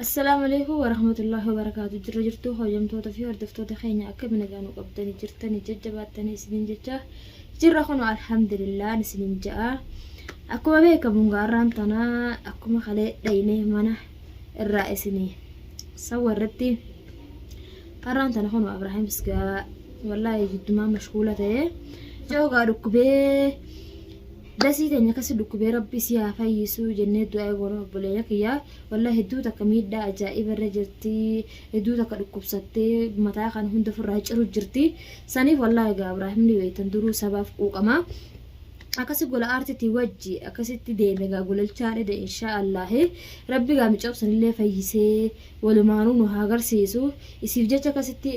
Assalaamu alaikum warahmatullahi wabarakaatu. Jirra jirtuu hojjamtoota fi hordoftoota keenya akkami nagaa nu qabdanii jirtanii jajjabaattanii isiniin jecha jirra kun alhamdulillah isiniin ja'a. Akkuma beekamu gaarraan tanaa akkuma kalee dhayinee mana irraa isinii sawwa irratti har'aan tana kun Abrahaamis gaa wallaahi jiddumaa mashkuula ta'ee joogaa dhukkubee Dasii teenya akkasi dhukkubee rabbi si haa fayyisuu jennee du'aa goona obboleeyyan kiyya wallahi hedduu takka miidhaa ajaa'iba irra jirti hedduu takka dhukkubsattee mataa kan hunda ofirraa ciru jirti saniif wallahi egaa Ibraahim ni beektan duruu sabaaf quuqama akkasi gola aartitii wajji akkasitti deeme egaa gololchaa dhede inshaa Allahi rabbi gaa micoobsanillee fayyisee walumaanuu nu haa garsiisu isiif jecha akkasitti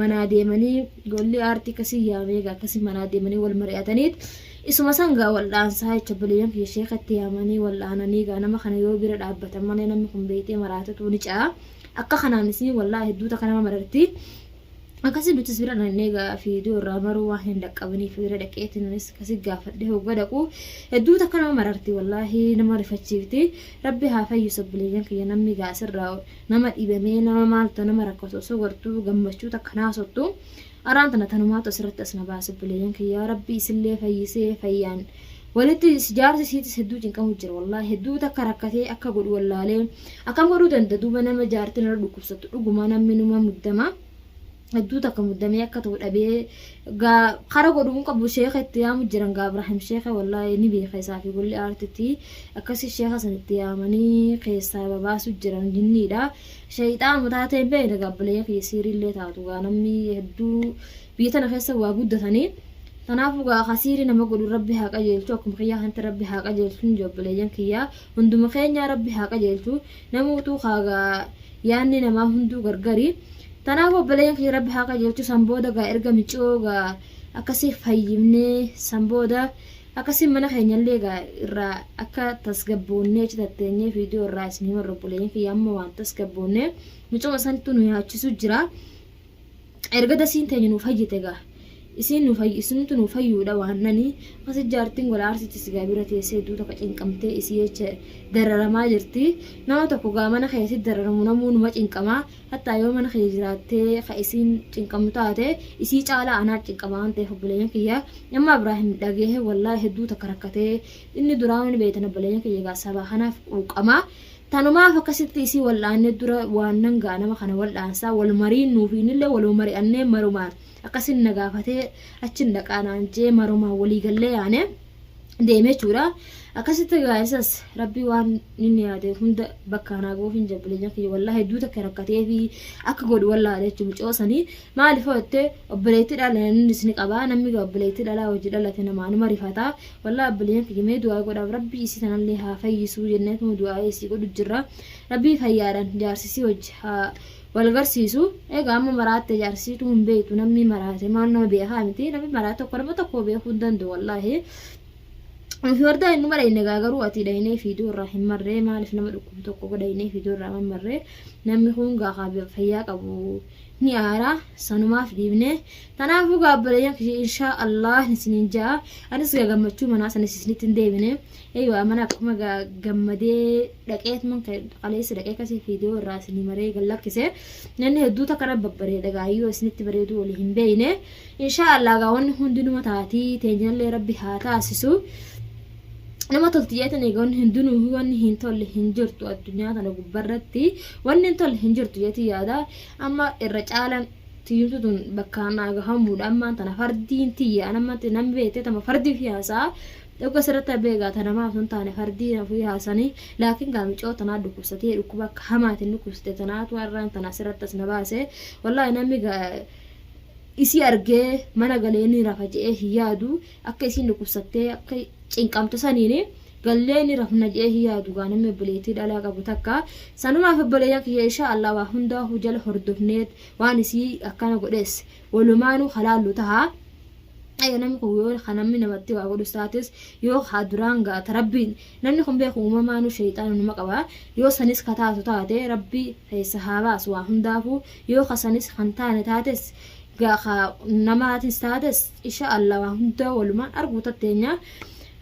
manaa deemanii golli aartii akkasii yaamee egaa akkasii manaa deemanii wal mari'ataniit isuma san gaa wal'aansaa jecha obboleeyyan kiyya sheekatti yaamanii wal'aananii gaa nama kana yoo bira dhaabbatan malee namni kun beeytee maraatatu ni ca'a akka kanaan isin wallaahi hedduu takka nama mararti. Akkasii nutis bira dhaqnee gaa fiiduu irraa maruu waan hin dhaqqabaniif bira dhaqeetiin anis akkasii gaafadhee hogga dhaqu hedduu takka nama mararti wallaahi nama rifachiifti rabbi haa fayyisu obboleeyyan kiyya namni gaa asirraa nama dhibamee nama maaltu nama rakkatu osoo gartuu gammachuu takka naasottu araan tana tanumaatu asirratti as na baase obboleeyyan kiyya rabbi isillee fayyisee fayyaan walitti jaarsi isiitis hedduu cinqamu jira wallaahi hedduu takka rakkatee akka godhu wallaalee akkam godhuu danda'a duuba nama jaartiin irra dhukkubsattu dhuguma namni numa muddama hedduu takka muddamee akka ta'u dhabee gaa kara godhu hin qabu sheeka itti yaamu jiran gaa Ibrahim sheeka wallaahi ni beeka isaa fi golli aartitti akkasi sheeka san itti yaamanii keessaa babaasu jiran jinniidha shayxaanuma taatee hin beekne gaa obboleeyyan kiyya siiriillee taatu gaa namni hedduu biyya tana keessa waa guddatanii kanaafuu gaa kasiirii nama godhu rabbi haa qajeelchu akkuma kiyyaa kanatti rabbi haa qajeelchu hin obboleeyyan kiyyaa hunduma keenyaa rabbi haa qajeelchu namuutuu kaa gaa yaanni namaa hunduu gargari tanaaf obboleeyyan kiyya rabbi haa qajeelchu san booda gaa erga miciyoo gaa akkasii fayyifnee san booda akkasii mana keenyallee gaa irraa akka tasgabboonnee achi tatteenyee viidiyoo irraa isin himarra obboleeyyan kiyya amma waan tasgabboonnee micuma santu nu yaachisu jira erga dasiin teenya nu fayyite gaa isiin nu fayyi isintu nu fayyuudha waan nani akkasi jaartiin gola arsittis gaa bira teessee hedduu takka cinqamtee isii jecha dararamaa jirti nama tokko gaa mana keessatti dararamu namuu numa cinqama hattaa yoo mana kee jiraattee ka isiin cinqamtu taate isii caalaa anaa cinqama waan ta'eef obboleeyyan kiyya amma Ibraahim dhagee wallaahi hedduu takka rakkatee inni duraa ni beektan obboleeyyan kiyya gaa saba kanaaf quuqama Tanumaaf akkasitti isii wal'aannee dura waannan gaa nama kana wal'aansaa wal mariin nuufi innillee waluma mari'annee marumaan akkasin na gaafatee achin dhaqaa naan jee marumaan walii gallee yaane deeme jechuudha. Akkasitti gaa isas rabbii waan inni yaade hunda bakka naa ga'uuf hin jabbileenya kiyya wallaahi hedduu takka rakkatee fi akka godhu wallaahi jechuun mucoo sanii maaliif hoo jettee obboleettii dhala namnis ni qaba namni gaa obboleettii dhalaa hojii dhalate namaa numa rifata Wallahi obboleeyyan kiyya mee du'aa godhaaf rabbii isii tanallee haa fayyisuu jenneetuma du'aa isii godhu jirra. Rabbii fayyaadhaan jaarsisii wajji haa wal garsiisu. Egaa amma maraatte jaarsisiitu hin beektu namni maraate maal nama beekaa miti namni maraate tokko nama tokko beekuu hin danda'u wallaahi. Nufi wardaa inni dhayne gaa garuu ati dhaynee fiiduu irraa hin marree maaliif nama dhukkubu tokko dhaynee fiiduu irraa hin marree namni kun gaa fayyaa qabu ni aara sanumaaf dhiibne tanaafuu gaa obboleeyyan kiyya inshaa Allah isiniin ja'a anis gaa gammachuu manaa sanis isinitti hin deebine eeywa mana akkuma gaa gammadee dhaqeetuman kaleessa dhaqee kasii viidiyoo irraa isinii maree gad lakkise namni hedduu takka na babbareeda gaa yoo isinitti bareedu walii hin beeyne inshaa Allah gaa wanni hundinuma taatii teenyallee rabbi haa taasisu nama tolti jeetan egaa wanni hundinuu wanni hin tolle hin jirtu addunyaa tana gubbarratti wanni hin tolle hin jirtu jeetii yaada Amma irra caalan tiyyumtu tun bakkaan naa gahamuudha ammaan tana fardiin tiyya an amma namni beektee tama fardii fi haasa'a dhuga sirratti beegaa ta namaaf sun taane fardii ofii haasanii laakiin gaa micoo tanaa dhukkubsatee dhukkuba akka hamaatiin dhukkubsate tanaatu har'aan tana asirratti as na baase wallaahi namni gaa isii argee mana galee ni rafa je'ee hin yaadu akka isiin dhukkubsattee akka cinqamte saniini gallee ni rafna je'ee hin yaadu gaa namni obboleettii dhalaa qabu takka sanumaaf obboleeyyan kiyya inshaa Allah waa hundaahuu jala hordofneet waan isii akkana godhes walumaanuu halaallu taha Ayya namni kun yoo ka namni namatti waa godhus taates yoo haa duraan gaa ta rabbiin namni kun beeku uumamaanuu sheeyxaana numa qaba yoo sanis ka taatu taate rabbi keessa haa baasu waa hundaafuu yoo ka sanis kan taane taates gaa ka namaatis taates insha Allah waa hunda walumaan arguu tatteenya.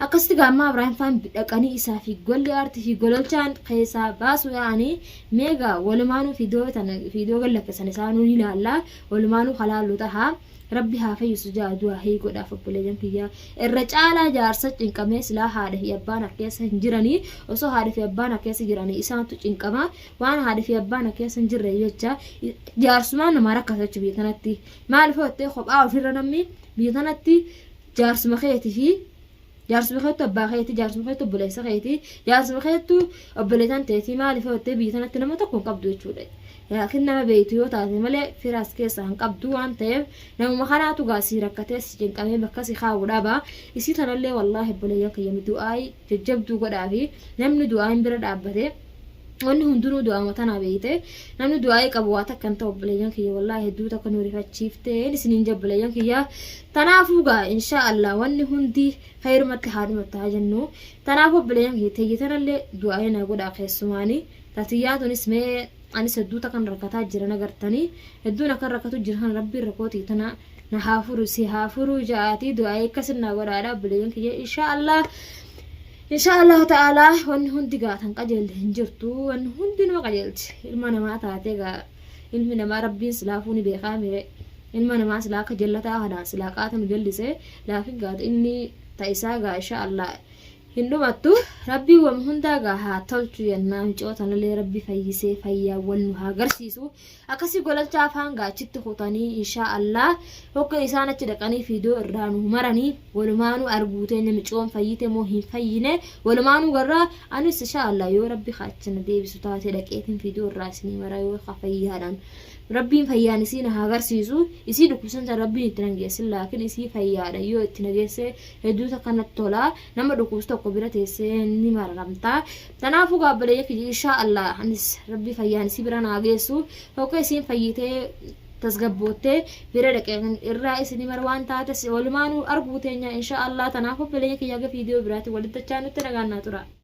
Akkasitti gaammaa Ibraahim faan dhaqanii isaa fi golli aartii fi gololchaan keessaa baasu yaa'anii meegaa walumaanuu fiidoo tana fiidoo gallakkisan isaanuu ni ilaalla walumaanuu halaallu taha. Rabbi haa fayyisu jaa du'aahii godhaaf obboleeyyan kiyya. Irra caalaa jaarsa cinqamee silaa haadha fi abbaan akkeessa hin jiranii osoo haadha fi abbaan akkeessa jiranii isaantu cinqama waan haadha fi abbaan akkeessa hin jirre jecha jaarsumaan namaa rakkata jechuudha biyya tanatti. Maaliif yoo jettee kophaa ofirra namni biyya tanatti jaarsuma keetii fi jaarsuma keettu abbaa keetii jaarsuma keettu obboleessa keetii jaarsuma keettu obboleessan teetii maaliif yoo jettee biyya tanatti nama tokko hin qabdu jechuudha. Laakiin nama beektu yoo taate malee firaas keessaa hin qabdu waan ta'eef namuma kanaatu gaa sii rakkatee si cinqamee bakka si kaa'u dhaba. Isii tanallee wallaahi obboleeyyan kiyya du'aayi jajjabduu godhaafi namni du'aayin bira dhaabbate wanni hundinuu du'aama tanaa beeyte namni du'aayii qabu waa takka hin ta'u obboleeyyan kiyya wallaahi hedduu takka nu rifachiifteen isiniin jee obboleeyyan kiyya tanaafuu gaa inshaa Allah wanni hundi khayrumatti haa dhumattu haa jennu tanaafuu obboleeyyan kiyya tiyya tanallee du'aayii naa godhaa keessumaanii tatiyyaa tunis mee anis hedduu takkan rakkataa jira nagartanii hedduun akkan rakkatu jira kana rabbiin rakkoo tiyya tana na haa furu si haa furu ja'aatii du'aayii akkasin naa godhaadha obboleeyyan kiyya inshaa Allah Inshaa Allahu ta'aalaa wanni hundi gaa tan qajeelte hin jirtu wanni hundi numa qajeelti ilma namaa taatee gaa ilmi namaa rabbiin silaafuu ni beekaa mire ilma namaa silaa akka jallataa kanaan silaa qaata nu jallise laakiin gaa inni ta isaa gaa inshaa Allah hin dhumattu rabbiin wama hundaa gaa haa tolchu jennaa micoo tanallee rabbi fayyisee fayyaa wal nu haa garsiisu Akkasii gololchaa afaan gaa achitti kutanii inshaa Allah hogga isaan achi dhaqanii fiidoo irraa nu maranii walumaanuu arguu teenya micoon fayyite moo hin fayyine walumaanuu garraa anis inshaa Allah yoo rabbi ka achi na deebisu taate dhaqeetiin fiidoo irraa isinii mara yoo ka fayyaadhaan rabbiin fayyaan isii na haa garsiisu isii dhukkubsan san rabbiin itti nan geessin laakiin isii fayyaadha yoo itti na geesse hedduu takka natti tola nama dhukkubsu tokko bira teessee ni mararamta Tanaafuu gaa obboleeyya kiyya inshaa Allah anis rabbi fayyaan isii bira naa geessu hogga isiin fayyitee tasgabboottee bira dhaqee irraa isin mara waan taates walumaanuu arguu teenya inshaa Allah tanaaf obboleeyya kiyya haga viidiyoo biraatti walitti dachaa nutti nagaan naa tura.